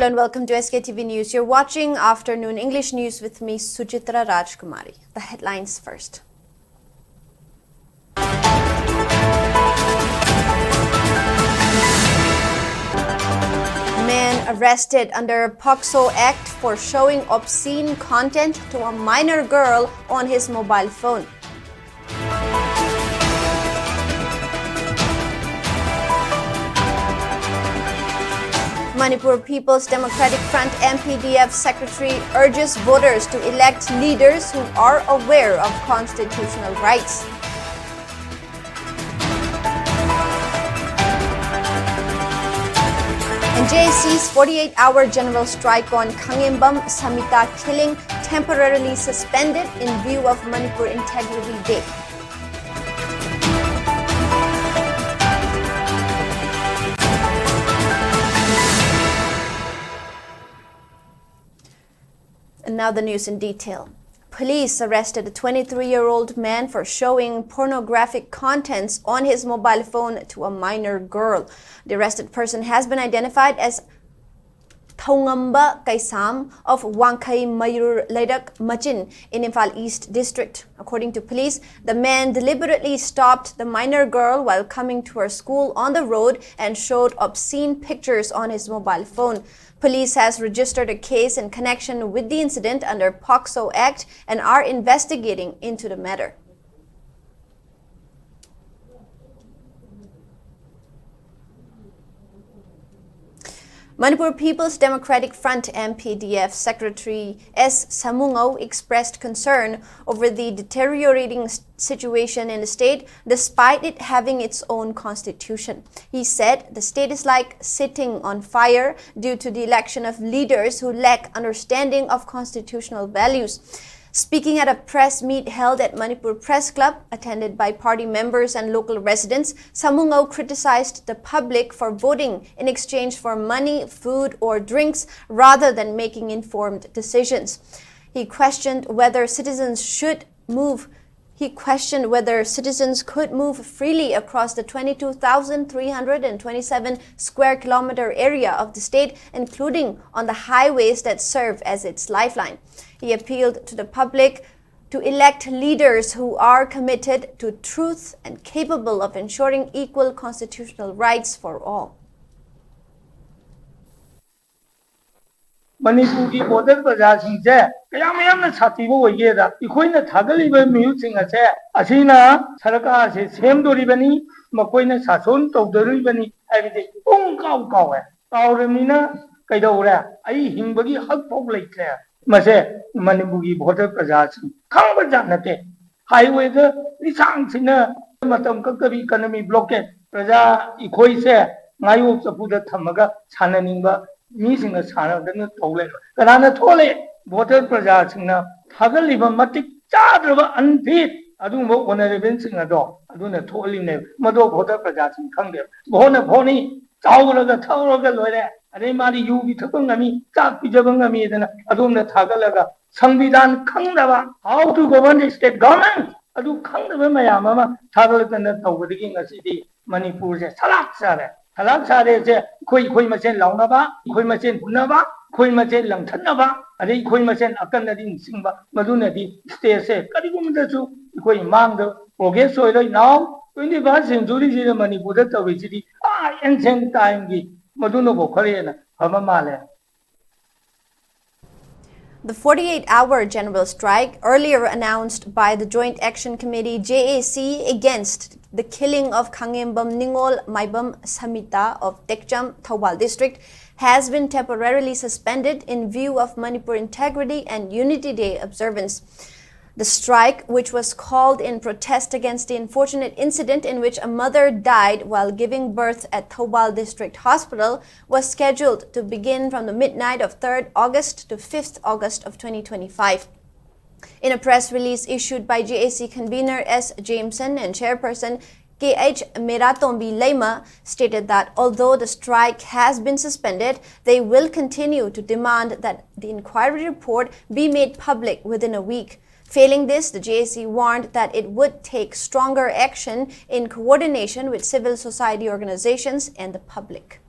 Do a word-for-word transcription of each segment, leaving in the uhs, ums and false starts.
And welcome to S K T V News. You're watching Afternoon English News with me, Suchitra Rajkumari. The headlines first. Man arrested under POCSO Act for showing obscene content to a minor girl on his mobile phone. Manipur People's Democratic Front, M P D F, secretary urges voters to elect leaders who are aware of constitutional rights. And J A C's forty-eight hour general strike on Khangembam Samita killing temporarily suspended in view of Manipur Integrity Day. And now the news in detail. Police arrested a twenty-three year old man for showing pornographic contents on his mobile phone to a minor girl. The arrested person has been identified as Thongamba Kaisam of Wangkhei Mayur Leirak Machin in Imphal East District. According to police, the man deliberately stopped the minor girl while coming to her school on the road and showed obscene pictures on his mobile phone. Police has registered a case in connection with the incident under POCSO Act and are investigating into the matter. Manipur People's Democratic Front, M P D F, Secretary S Samungao expressed concern over the deteriorating s- situation in the state, despite it having its own constitution. He said the state is like sitting on fire due to the election of leaders who lack understanding of constitutional values. Speaking at a press meet held at Manipur Press Club, attended by party members and local residents, Samungao criticized the public for voting in exchange for money, food, or drinks rather than making informed decisions. He questioned whether citizens should move He questioned whether citizens could move freely across the twenty-two thousand three hundred twenty-seven square kilometer area of the state, including on the highways that serve as its lifeline. He appealed to the public to elect leaders who are committed to truth and capable of ensuring equal constitutional rights for all. ꯃꯅꯤꯄꯨꯔꯒꯤ voter ꯄ꯭ꯔꯖꯥꯁꯤꯡꯁꯦ ꯀꯌꯥꯝ ꯌꯥꯝꯅ ꯁꯥꯊꯤꯕ ꯑꯣꯏꯒꯦꯗ, ꯑꯩꯈꯣꯏꯅ ꯊꯥꯒꯠꯂꯤꯕ ꯃꯤꯍꯨꯠꯁꯤꯡ ꯑꯁꯦ, ꯑꯁꯤꯅ ꯁꯔꯀꯥꯔꯁꯦ ꯁꯦꯝꯗꯣꯔꯤꯕꯅꯤ, ꯃꯈꯣꯏꯅ ꯁꯥꯁꯣꯟ ꯇꯧꯗꯣꯔꯤꯕꯅꯤ ꯍꯥꯏꯕꯁꯦ ꯄꯨꯡ ꯀꯥꯎ ꯀꯥꯎꯋꯦ꯫ ꯀꯥꯎꯔꯕꯅꯤꯅ ꯀꯩꯗꯧꯔꯦ? ꯑꯩ ꯍꯤꯡꯕꯒꯤ ꯍꯛ ꯐꯥꯎ ꯂꯩꯇ꯭ꯔꯦ꯫ ꯃꯁꯦ ꯃꯅꯤꯄꯨꯔꯒꯤ ꯚꯣꯇꯔ ꯄ꯭ꯔꯖꯥꯁꯤꯡ ꯈꯪꯕ ꯖꯥꯠ ꯅꯠꯇꯦ꯫ ꯍꯥꯏꯋꯦꯗ ꯂꯤꯁꯥꯡ ꯁꯤꯠꯅ ꯃꯇꯝ ꯀꯛꯇꯕꯤ ꯏꯀꯅꯣꯃꯤ ꯕ꯭ꯂꯣꯀꯦꯠ, ꯄ꯭ꯔꯖꯥ ꯑꯩꯈꯣꯏꯁꯦ ꯉꯥꯌꯣꯛ ꯆꯐꯨꯗ ꯊꯝꯃꯒ ꯁꯥꯟꯅꯅꯤꯡꯕ ꯃꯤꯁꯤꯡꯅ ꯁꯥꯟꯅꯗꯅ ꯇꯧ ꯂꯩꯕ꯫ ꯀꯅꯥꯅ ꯊꯣꯛꯍꯜꯂꯦ? ꯚꯣꯇꯔ ꯄ꯭ꯔꯖꯥꯁꯤꯡꯅ ꯊꯥꯒꯠꯂꯤꯕ ꯃꯇꯤꯛ ꯆꯥꯗ꯭ꯔꯕ ꯑꯟꯐꯤꯠ ꯑꯗꯨꯒꯨꯝꯕ ꯑꯣꯅꯔꯦꯕꯜꯁꯤꯡ ꯑꯗꯣ ꯑꯗꯨꯅ ꯊꯣꯛꯍꯜꯂꯤꯕꯅꯦꯕ꯫ ꯃꯗꯣ ꯚꯣꯇꯔ ꯄ꯭ꯔꯖꯥꯁꯤꯡ ꯈꯪꯗꯦꯕ꯫ ꯚꯣꯠꯅ ꯚꯣꯠꯅꯤ, ꯆꯥꯎꯔꯒ ꯊꯛꯎꯔꯒ ꯂꯣꯏꯔꯦ, ꯑꯗꯩ ꯃꯥꯗꯤ ꯌꯨꯕꯤ ꯊꯛꯄ ꯉꯝꯃꯤ, ꯆꯥꯛ ꯄꯤꯖꯕ ꯉꯝꯃꯤꯗꯅ ꯑꯗꯣꯝꯗ ꯊꯥꯒꯠꯂꯒ ꯁꯪꯕꯤꯙꯥꯟ ꯈꯪꯗꯕ, how to govern the state government ꯑꯗꯨ ꯈꯪꯗꯕ ꯃꯌꯥꯝ ꯑꯃ ꯊꯥꯒꯠꯂꯛꯇꯅ ꯇꯧꯕꯗꯒꯤ ꯉꯁꯤꯗꯤ ꯃꯅꯤꯄꯨꯔꯁꯦ ꯁꯂꯥꯛ ꯆꯥꯔꯦ꯫ ꯁꯂꯥꯛ ꯆꯥꯔꯦꯁꯦ ꯑꯩꯈꯣꯏ ꯑꯩꯈꯣꯏ ꯃꯁꯦꯟ ꯂꯥꯎꯅꯕ, ꯑꯩꯈꯣꯏ ꯃꯁꯦꯟ ꯍꯨꯟꯅꯕ, ꯑꯩꯈꯣꯏ ꯃꯁꯦꯟ ꯂꯪꯊꯠꯅꯕ, ꯑꯗꯩ ꯑꯩꯈꯣꯏ ꯃꯁꯦꯟ ꯑꯀꯟ ꯑꯔꯤꯡ ꯆꯤꯡꯕ, ꯃꯗꯨꯅꯗꯤ ꯁ꯭ꯇꯦꯠꯁꯦ ꯀꯔꯤꯒꯨꯝꯕꯗꯁꯨ ꯑꯩꯈꯣꯏ ꯃꯥꯡꯗ ꯄ꯭ꯔꯣꯒ꯭ꯔꯦꯁ ꯑꯣꯏꯔꯣꯏ꯫ ꯅꯥꯎ ꯇ꯭ꯋꯦꯟꯇꯤ ꯐꯥꯔꯁ ꯁꯦꯟꯆꯨꯔꯤꯁꯤꯗ ꯃꯅꯤꯄꯨꯔꯗ ꯇꯧꯔꯤꯁꯤꯗꯤ ꯑꯥ ꯑꯦꯟꯁꯦꯟ ꯇꯥꯏꯝꯒꯤ ꯃꯗꯨꯅꯕꯨ ꯈꯔ ꯍꯦꯟꯅ ꯐꯕ ꯃꯥꯜꯂꯦ꯫ The forty-eight hour general strike, earlier announced by the Joint Action Committee, J A C, against the killing of Khangembam Ningol Maibam Samita of Tekcham, Thoubal District, has been temporarily suspended in view of Manipur Integrity and Unity Day observance. The strike, which was called in protest against the unfortunate incident in which a mother died while giving birth at Thoubal District Hospital, was scheduled to begin from the midnight of third August to fifth August of twenty twenty-five. In a press release issued by J A C convener S Jameson and chairperson K H Meratombi Leima stated that although the strike has been suspended, they will continue to demand that the inquiry report be made public within a week. Failing this, the J A C warned that it would take stronger action in coordination with civil society organizations and the public.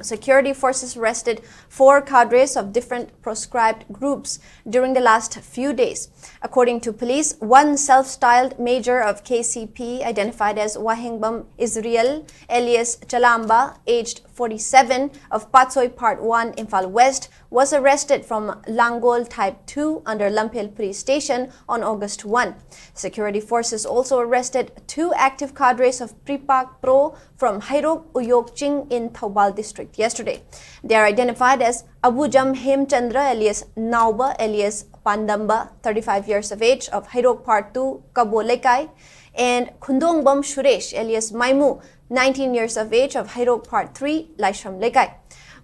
Security forces arrested four cadres of different proscribed groups during the last few days. According to police, one self-styled major of K C P, identified as Wahengbam Israel, alias Chalamba, aged forty-seven, of Patsoi Part one, Imphal West, was arrested from Langol Type two under Lamphel Police Station on August one. Security forces also arrested two active cadres of Pripak Pro from Heirok Uyokching in Thoubal district yesterday. They are identified as Abujam Hemchandra alias Nauba alias Pandamba, thirty-five years of age, of Heirok Part two, Kabo Lekai, and Khundongbam Suresh alias Maimu, nineteen years of age, of Heirok Part three, Laishram Lekai.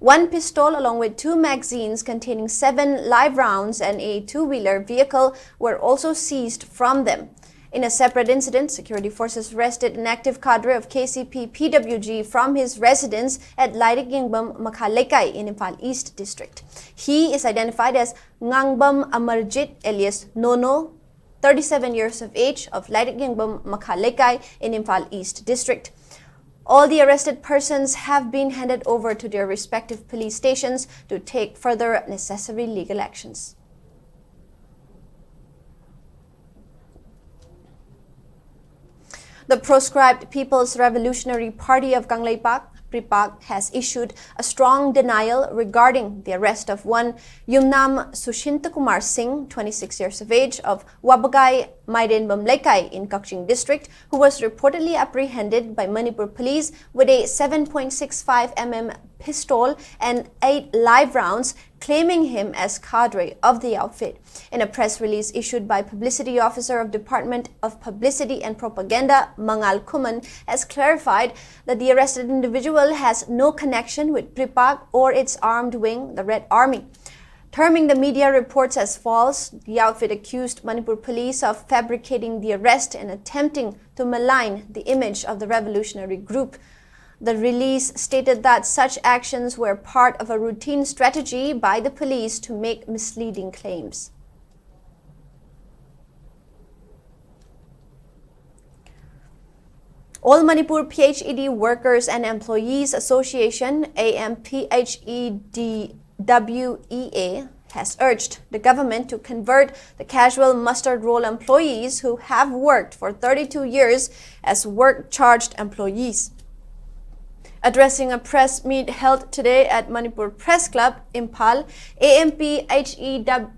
One pistol along with two magazines containing seven live rounds and a two-wheeler vehicle were also seized from them. In a separate incident, security forces arrested an active cadre of K C P P W G from his residence at Lairik Yengbam Makha Lekai in Imphal East District. He is identified as Ngangbam Amarjit alias Nono, thirty-seven years of age, of Lairik Yengbam Makha Lekai in Imphal East District. All the arrested persons have been handed over to their respective police stations to take further necessary legal actions. The proscribed People's Revolutionary Party of Kangleipak, PREPAK, has issued a strong denial regarding the arrest of one Yumnam Sushanta Kumar Singh, twenty-six years of age, of Wabagai Mairenbam Lekai in Kakching district, who was reportedly apprehended by Manipur police with a seven point six five M M pistol and eight live rounds, claiming him as cadre of the outfit. In a press release issued by publicity officer of Department of Publicity and Propaganda, Mangal Khuman, has clarified that the arrested individual has no connection with PREPAK or its armed wing, the Red Army. Terming the media reports as false, the outfit accused Manipur police of fabricating the arrest and attempting to malign the image of the revolutionary group. The release stated that such actions were part of a routine strategy by the police to make misleading claims. All Manipur P H E D Workers and Employees Association, A M P H E D W E A, has urged the government to convert the casual mustered roll employees who have worked for thirty-two years as work charged employees. Addressing a press meet held today at Manipur Press Club, Imphal, A M P H E W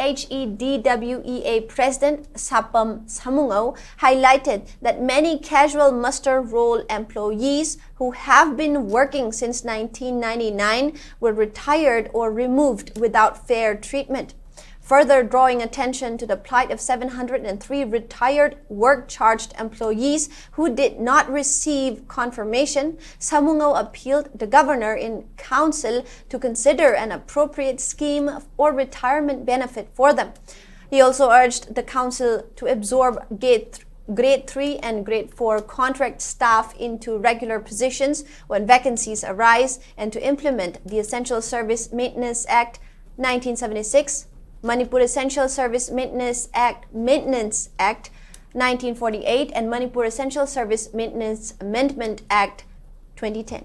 H E D W E A President Sapam Samungao highlighted that many casual muster roll employees who have been working since nineteen ninety-nine were retired or removed without fair treatment. Further drawing attention to the plight of seven hundred and three retired work charged employees who did not receive confirmation, Samungao appealed the governor in council to consider an appropriate scheme or retirement benefit for them. He also urged the council to absorb grade, grade three and grade four contract staff into regular positions when vacancies arise and to implement the Essential Service Maintenance Act nineteen seventy-six, Manipur Essential Service Maintenance Act, Maintenance Act nineteen forty-eight, and Manipur Essential Service Maintenance Amendment Act twenty ten.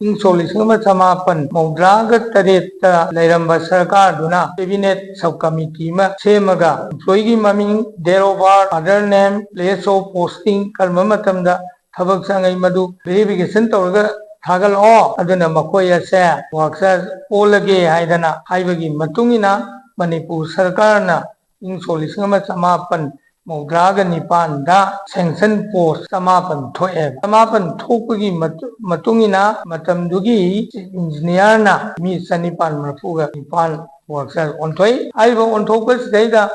ꯏꯪ ꯁꯣꯛ ꯂꯤꯁꯤꯡ ꯑꯃ ꯆꯃꯥꯄꯟ ꯃꯧꯗ꯭ꯔꯥꯒ ꯇꯔꯦꯠꯇ ꯂꯩꯔꯝꯕ ꯁꯔꯀꯥꯔꯗꯨꯅ cabinet sub committee ꯑꯃ ꯁꯦꯝꯃꯒ employeeꯒꯤ ꯃꯃꯤꯡ, date of birth, father name, place of posting, ꯀꯔꯝꯕ ꯃꯇꯝꯗ ꯊꯕꯛ ꯆꯪꯉꯛꯏ, ꯃꯗꯨ verification ꯇꯧꯔꯒ ꯊꯥꯒꯠꯂꯛꯑꯣ, ꯑꯗꯨꯅ ꯃꯈꯣꯏ ꯑꯁꯦ work charge ꯑꯣꯜꯂꯒꯦ ꯍꯥꯏꯗꯅ ꯍꯥꯏꯕꯒꯤ ꯃꯇꯨꯡ ꯏꯟꯅ ꯃꯅꯤꯄꯨꯔ ꯁꯔꯀꯥꯔꯅ ꯏꯪ ꯁꯣꯛ ꯂꯤꯁꯤꯡ ꯑꯃ ꯆꯃꯥꯄꯟ ꯃꯧꯗ꯭ꯔꯥꯒ ꯅꯤꯄꯥꯟꯗ sanction post ꯆꯃꯥꯄꯟ ꯊꯣꯛꯑꯦ꯫ ꯆꯃꯥꯄꯟ ꯊꯣꯛꯄꯒꯤ ꯃꯇꯨꯡ ꯏꯟꯅ ꯃꯇꯝꯗꯨꯒꯤ chief engineerꯅ ꯃꯤ ꯆꯅꯤꯄꯥꯟ ꯃꯔꯤꯐꯨꯒ ꯅꯤꯄꯥꯟ work charge ꯑꯣꯟꯊꯣꯛꯏ꯫ ꯍꯥꯏꯔꯤꯕ ꯑꯣꯟꯊꯣꯛꯄꯁꯤꯗꯩꯗ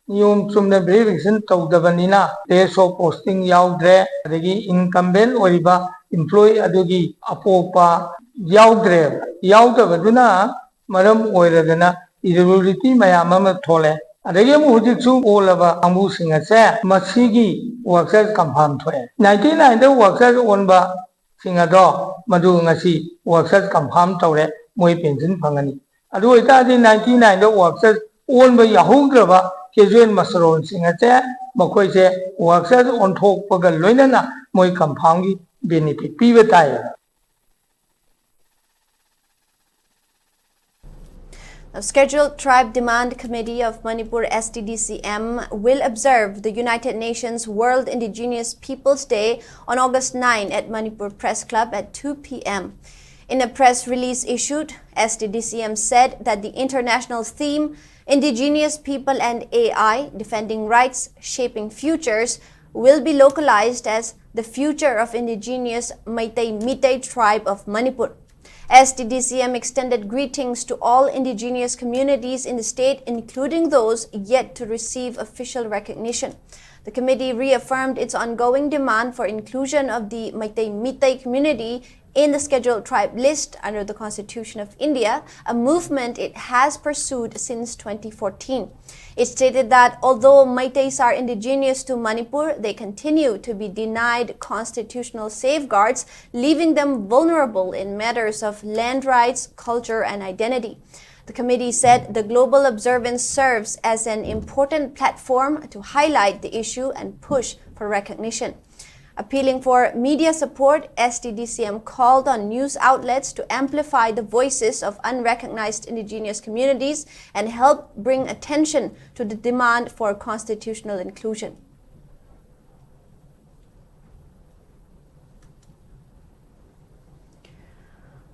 ꯅꯤꯌꯣꯝ ꯆꯨꯝꯅ verification ꯇꯧꯗꯕꯅꯤꯅ place of posting ꯌꯥꯎꯗ꯭ꯔꯦ, ꯑꯗꯒꯤ incumbent ꯑꯣꯏꯔꯤꯕ employee ꯑꯗꯨꯒꯤ ꯑꯄꯣꯛꯄ ꯌꯥꯎꯗ꯭ꯔꯦꯕ꯫ ꯌꯥꯎꯗꯕꯗꯨꯅ ꯃꯔꯝ ꯑꯣꯏꯔꯗꯅ irregularity ꯃꯌꯥꯝ ꯑꯃ ꯊꯣꯛꯂꯦ꯫ ꯑꯗꯒꯤ ꯑꯃꯨꯛ ꯍꯧꯖꯤꯛꯁꯨ ꯑꯣꯜꯂꯕ ꯀꯥꯡꯕꯨꯁꯤꯡ ꯑꯁꯦ ꯃꯁꯤꯒꯤ ꯋꯥꯔꯀꯔꯁ ꯀꯟꯐꯥꯔꯝ ꯊꯣꯛꯑꯦ꯫ ꯅꯥꯏꯟꯇꯤ ꯅꯥꯏꯟꯗ ꯋꯥꯔꯀꯔꯁ ꯑꯣꯟꯕꯁꯤꯡ ꯑꯗꯣ ꯃꯗꯨ ꯉꯁꯤ ꯋꯥꯔꯀꯔꯁ ꯀꯟꯐꯥꯔꯝ ꯇꯧꯔꯦ, ꯃꯣꯏ ꯄꯦꯟꯁꯤꯟ ꯐꯪꯒꯅꯤ꯫ ꯑꯗꯨ ꯑꯣꯏꯇꯥꯔꯗꯤ ꯅꯥꯏꯟꯇꯤ ꯅꯥꯏꯟꯗ ꯋꯥꯔꯀꯔꯁ ꯑꯣꯟꯕ ꯌꯥꯍꯧꯗ꯭ꯔꯕ ꯀꯦꯖꯨꯋꯦꯜ ꯃꯁꯔꯣꯟꯁꯤꯡ ꯑꯁꯦ ꯃꯈꯣꯏꯁꯦ ꯋꯥꯔꯀꯔꯁ ꯑꯣꯟꯊꯣꯛꯄꯒ ꯂꯣꯏꯅꯅ ꯃꯣꯏ ꯀꯟꯐꯥꯔꯝꯒꯤ ꯕꯦꯅꯤꯐꯤꯠ ꯄꯤꯕ ꯇꯥꯏ꯫ The Scheduled Tribe Demand Committee of Manipur, S T D C M, will observe the United Nations World Indigenous Peoples Day on August nine at Manipur Press Club at two p.m. In a press release issued, S T D C M said that the international theme, Indigenous People and A I, Defending Rights, Shaping Futures, will be localized as the future of indigenous Meitei Mitei tribe of Manipur. S T D C M extended greetings to all indigenous communities in the state, including those yet to receive official recognition. The committee reaffirmed its ongoing demand for inclusion of the Meitei Mitei community in the scheduled tribe list under the Constitution of India, a movement it has pursued since twenty fourteen. It stated that although Meiteis are indigenous to Manipur, they continue to be denied constitutional safeguards, leaving them vulnerable in matters of land rights, culture, and identity. The committee said the global observance serves as an important platform to highlight the issue and push for recognition. Appealing for media support, S T D C M called on news outlets to amplify the voices of unrecognized indigenous communities and help bring attention to the demand for constitutional inclusion.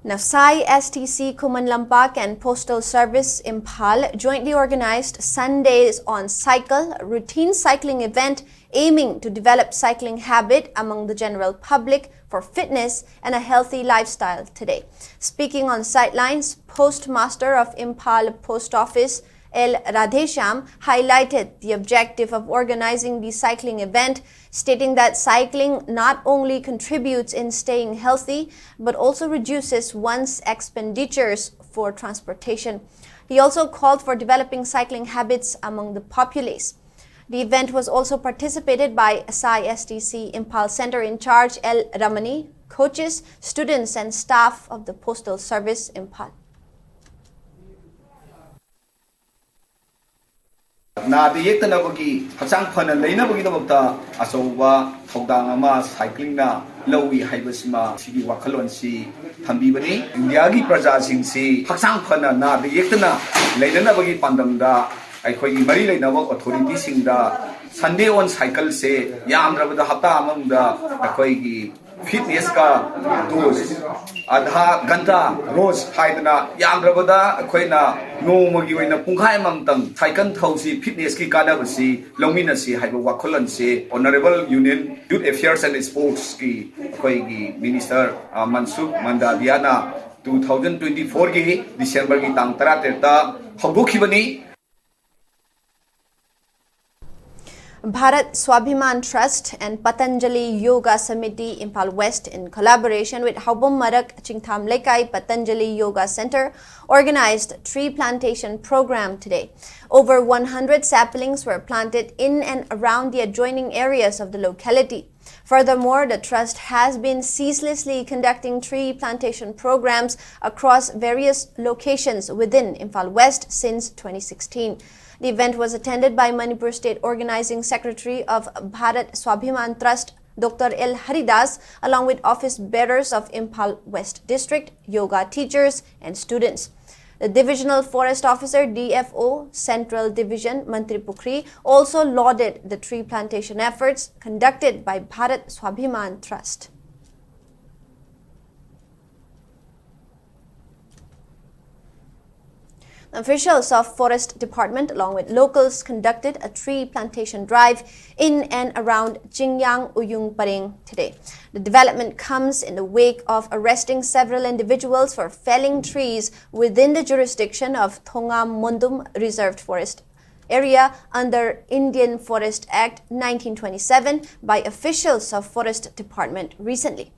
Now, SAI S T C Khuman Lampak and Postal Service Imphal jointly organized Sundays on Cycle, a routine cycling event aiming to develop cycling habit among the general public for fitness and a healthy lifestyle today. Speaking on sidelines, Postmaster of Imphal Post Office L Radheshyam highlighted the objective of organizing the cycling event, stating that cycling not only contributes in staying healthy but also reduces one's expenditures for transportation. He also called for developing cycling habits among the populace. The event was also participated by S I S D C Imphal Center in charge L Ramani, coaches, students, and staff of the Postal Service Imphal. ꯅꯥꯗ ꯌꯦꯛꯇꯅꯕꯒꯤ, ꯍꯛꯆꯥꯡ ꯐꯅ ꯂꯩꯅꯕꯒꯤꯗꯃꯛꯇ ꯑꯆꯧꯕ ꯊꯧꯗꯥꯡ ꯑꯃ ꯁꯥꯏꯀ꯭ꯂꯤꯡꯅ ꯂꯧꯏ ꯍꯥꯏꯕꯁꯤꯃ ꯁꯤꯒꯤ ꯋꯥꯈꯜꯂꯣꯟꯁꯤ ꯊꯝꯕꯤꯕꯅꯤ꯫ ꯏꯟꯗꯤꯌꯥꯒꯤ ꯄ꯭ꯔꯖꯥꯁꯤꯡꯁꯤ ꯍꯛꯆꯥꯡ ꯐꯅ ꯅꯥꯗ ꯌꯦꯛꯇꯅ ꯂꯩꯅꯅꯕꯒꯤ ꯄꯥꯟꯗꯝꯗ ꯑꯩꯈꯣꯏꯒꯤ ꯃꯔꯤ ꯂꯩꯅꯕ ꯑꯣꯊꯣꯔꯤꯇꯤꯁꯤꯡꯗ Sunday on Cycleꯁꯦ ꯌꯥꯝꯗ꯭ꯔꯕꯗ ꯍꯞꯇꯥ ꯑꯃꯃꯝꯗ ꯑꯩꯈꯣꯏꯒꯤ ꯐꯤꯠꯅꯦꯁꯀ ꯗꯣꯁ ꯑꯥꯙꯥ ꯘꯟꯇꯥ ꯔꯣꯖ ꯍꯥꯏꯗꯅ ꯌꯥꯝꯗ꯭ꯔꯕꯗ ꯑꯩꯈꯣꯏꯅ ꯅꯣꯡꯃꯒꯤ ꯑꯣꯏꯅ ꯄꯨꯡꯈꯥꯏ ꯑꯃꯃꯝꯇꯪ ꯁꯥꯏꯀꯜ ꯊꯧꯁꯤ, ꯐꯤꯠꯅꯦꯁꯀꯤ ꯀꯥꯟꯅꯕꯁꯤ ꯂꯧꯃꯤꯟꯅꯁꯤ ꯍꯥꯏꯕ ꯋꯥꯈꯜꯂꯣꯟꯁꯦ Honourable Union Youth Affairs and Sportsꯀꯤ ꯑꯩꯈꯣꯏꯒꯤ ꯃꯤꯅꯤꯁꯇꯔ ꯃꯟꯁꯨꯈ ꯃꯟꯗꯥꯕꯤꯌꯥꯅ two thousand twenty fourꯒꯤ ꯗꯤꯁꯦꯝꯕꯔꯒꯤ ꯇꯥꯡ ꯇꯔꯥꯇꯔꯦꯠꯇ ꯍꯧꯗꯣꯛꯈꯤꯕꯅꯤ꯫ Bharat Swabhiman Trust and Patanjali Yoga Samiti Imphal West, in collaboration with Haobom Marak Chingtham Leikai Patanjali Yoga Center, organized tree plantation program today. Over one hundred saplings were planted in and around the adjoining areas of the locality. Furthermore, the trust has been ceaselessly conducting tree plantation programs across various locations within Imphal West since twenty sixteen. The event was attended by Manipur State Organizing Secretary of Bharat Swabhiman Trust, Doctor L Haridas, along with office bearers of Imphal West District, yoga teachers, and students. The Divisional Forest Officer, D F O, Central Division, Mantripukhri, also lauded the tree plantation efforts conducted by Bharat Swabhiman Trust. Officials of Forest Department, along with locals, conducted a tree plantation drive in and around Chingyang Uyung Pareng today. The development comes in the wake of arresting several individuals for felling trees within the jurisdiction of Thongam Mondum Reserved Forest Area under Indian Forest Act nineteen twenty-seven by officials of Forest Department recently.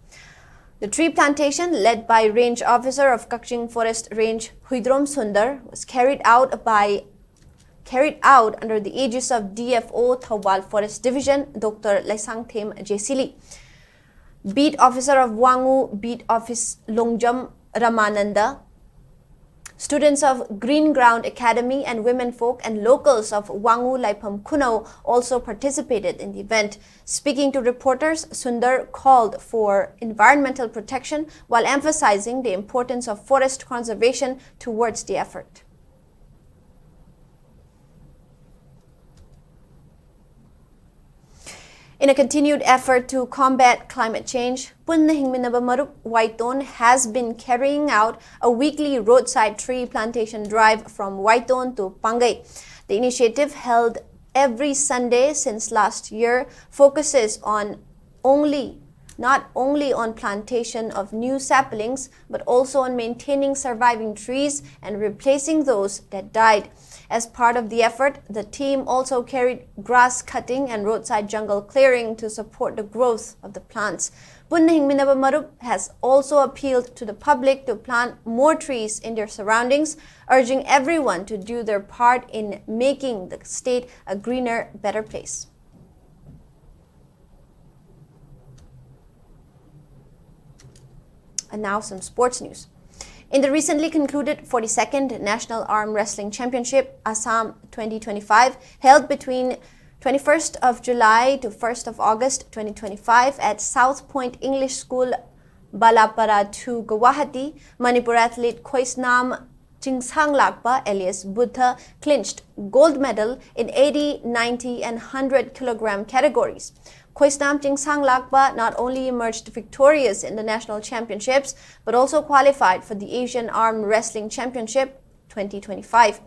The tree plantation, led by Range Officer of Kakching Forest Range, Huidrom Sundar, was carried out by carried out under the aegis of D F O Thoubal Forest Division, Doctor Laisangthem Jesili. Beat Officer of Wangu, Beat Office Longjam Ramananda. Students of Green Ground Academy and women folk and locals of Wangu Laipham Khunou also participated in the event. Speaking to reporters, Sundar called for environmental protection while emphasizing the importance of forest conservation towards the effort. In a continued effort to combat climate change, Punna Hingminaba Marup Waiton has been carrying out a weekly roadside tree plantation drive from Waiton to Pangai. The initiative, held every Sunday since last year, focuses on only not only on plantation of new saplings, but also on maintaining surviving trees and replacing those that died. As part of the effort, the team also carried grass cutting and roadside jungle clearing to support the growth of the plants. Punna Hingminaba Marup has also appealed to the public to plant more trees in their surroundings, urging everyone to do their part in making the state a greener, better place. And now some sports news. In the recently concluded forty-second National Arm Wrestling Championship, Assam twenty twenty-five, held between twenty-first of July to first of August twenty twenty-five at South Point English School, Balapara two, Guwahati, Manipur athlete Khoisnam Chingsanglakpa alias Buddha clinched gold medal in eighty, ninety and hundred kilogram categories. Khoisnam Chingsanglakpa not only emerged victorious in the national championships, but also qualified for the Asian Arm Wrestling Championship twenty twenty-five.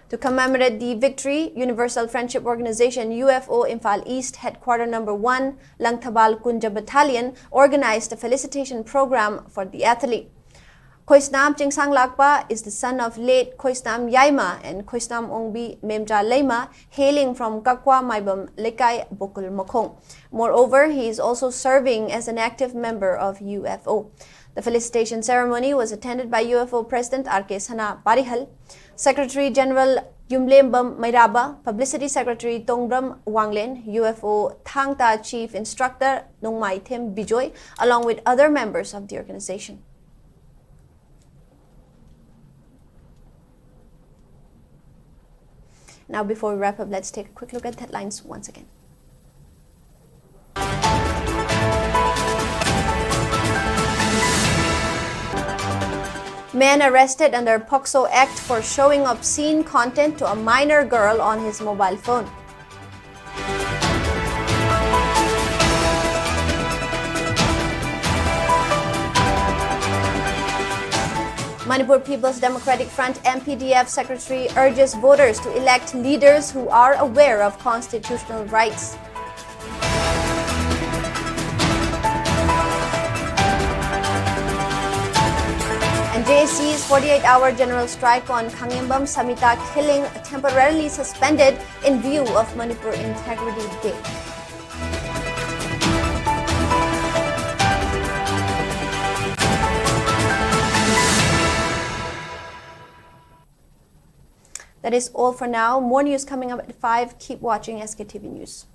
To commemorate the victory, Universal Friendship Organization, U F O, Imphal East Headquarter Number one, Langthabal Kunja Battalion, organized a felicitation program for the athlete. Khoisnam Chingsang Lakpa is the son of late Khoisnam Yaima and Khoisnam Ongbi Memcha Leima, hailing from Kakwa Maibam Lekai, Bokul Makhong. Moreover, he is also serving as an active member of U F O. The felicitation ceremony was attended by U F O President R K Sana Parihal, Secretary General Yumlembam Mairaba, Publicity Secretary Tongbram Wanglen, U F O Thangta Chief Instructor Nongmaithem Bijoy, along with other members of the organization. Now, before we wrap up, let's take a quick look at headlines once again. Man arrested under POCSO Act for showing obscene content to a minor girl on his mobile phone. Manipur People's Democratic Front, M P D F, secretary urges voters to elect leaders who are aware of constitutional rights. And J A C's forty-eight hour general strike on Khangembam Samita killing temporarily suspended in view of Manipur Integrity Day. That is all for now. More news coming up at five. Keep watching S K T V News.